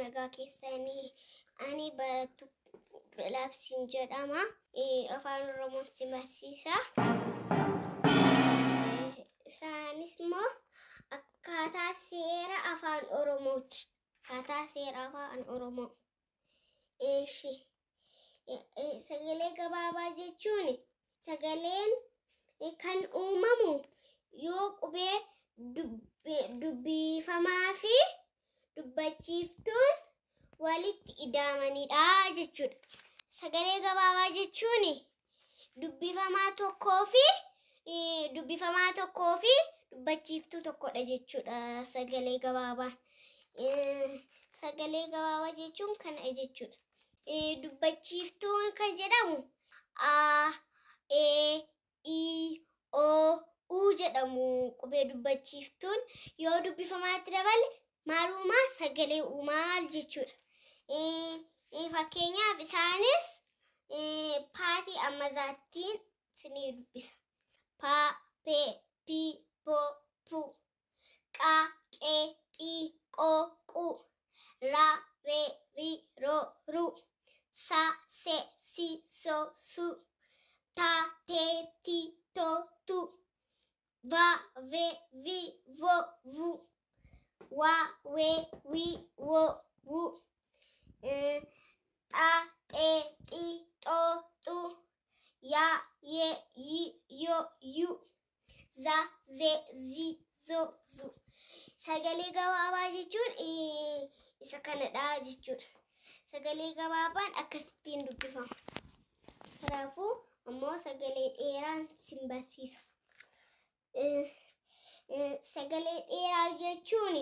Nagaa keessanii. Ani barattuu Laabsiin jedhama. Afaan Oromoon si barsiisa. Isaanis immoo akkaataa seera afaan Oromooti. Akkaataa seera afaan Oromoo. Eeshi. Sagalee gabaabaa jechuun sagaleen kan uumamu yoo qubee dubbifamaa fi dubbachiiftuun walitti ida'amanidha jechuudha. Sagalee gabaabaa jechuun dubbifamaa tokkoo fi dubbachiiftuu tokkodha jechuudha sagalee gabaabaan. Sagalee gabaabaa jechuun kana jechuudha. Dubbachiiftuun kan jedhamu A, E, I, O, U jedhamu qubee dubbachiiftuun yoo dubbifamaatti dabale maal uumaa sagalee uumaa jechuudha. Fakkeenyaaf isaanis paatii ammazaattiin isinii dubbisa. Pa, pe, pi, po, pu. Qa, qe, qi, qo, qu. Ra, re, ri, ro, ru. Sa, se, si, so, su. Ta, te, ti, to, tu. Va, ve, vi, vo, vu. Wa, we, wi, wo, wu. Ta, te, ti, to, tu. Ya, ye, yi, yo, yu. Za, ze, zi, zo, zu. Sagalee gabaabaa jechuun isa kanadha jechuudha. Sagalee gabaabaan akkasittiin dubbifama. Kanaafuu ammoo sagalee dheeraan sin barsiisa. Sagalee dheeraa jechuun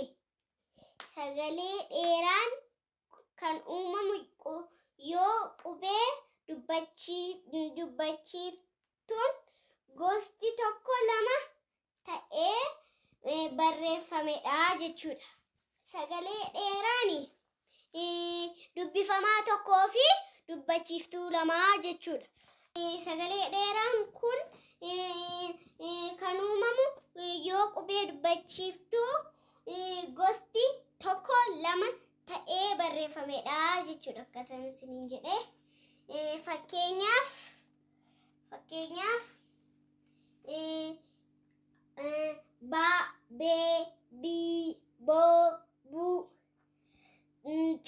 sagalee dheeraan kan uumamu yoo qubee dubbachiiftuun gosti tokko lama ta'ee barreeffamedha jechuudha. Sagalee dheeraan dubbifamaa tokkoo fi dubbachiiftuu lamaa jechuudha. Sagalee dheeraan kun kan uumamu yoo qubee dubbachiiftuu gosti tokko lama ta'ee barreeffamedha jechuudha. Akkasuma isiniin jedhee fakkeenyaaf ba, be, bi, bo, bu,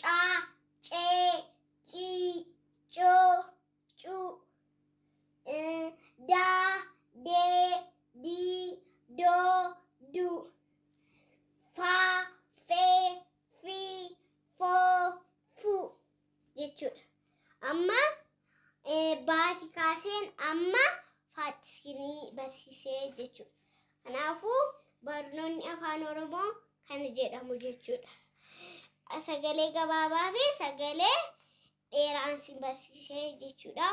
ca, ce, ci, co, cu, da, de, di, do, du, fa, fe, fi, fo, fu jechuudha. Amma baati kaaseen amma faatti isinii barsiisee jechuudha. Kanaafuu barnoonni afaan Oromoo kana jedhamu jechuudha. Sagalee gabaabaa fi sagalee dheeraan si barsiisee jechuudha.